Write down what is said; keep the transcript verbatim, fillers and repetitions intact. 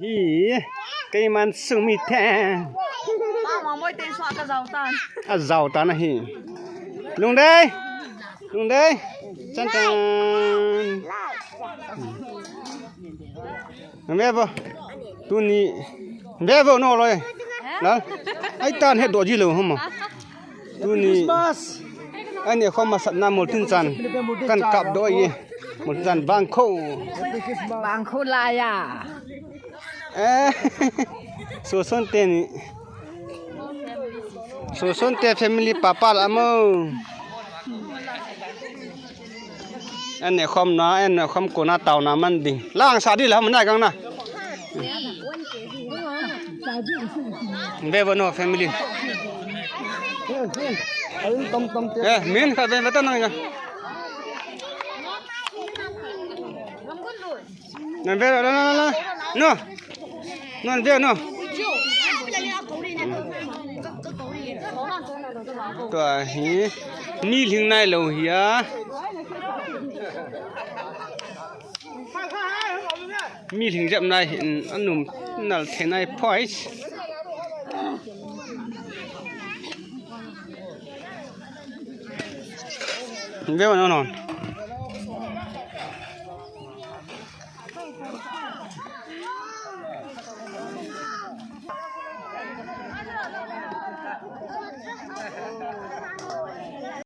Hi, keiman sung mi the. Mama, moi te sua ka zau tan. A zau tan ahi. Lungdei. Lungdei. Chan chan. Ve vo. Tuni. Ve vo no loi. Lal. Ai tan he do ji lo hum. Tuni. Ani khom masatna moltin chan. Kan kap do ye. Moltin chan bang kho. Bang kho la ya. Eh, Soson te ni. Soson te family papa la mo. Ane khom na, ane khom ko na tau na man ding. Lang sa di la man na gang na. Ve vo no family. Eh, min ka ve ve ta na nga. Nan ve, no, no, no, no. No. Nan ve, no. Tua hi. Mi lhing nai lo hi a. Mi lhing jep nai hin anum nal the nai pois. Ve, no, no.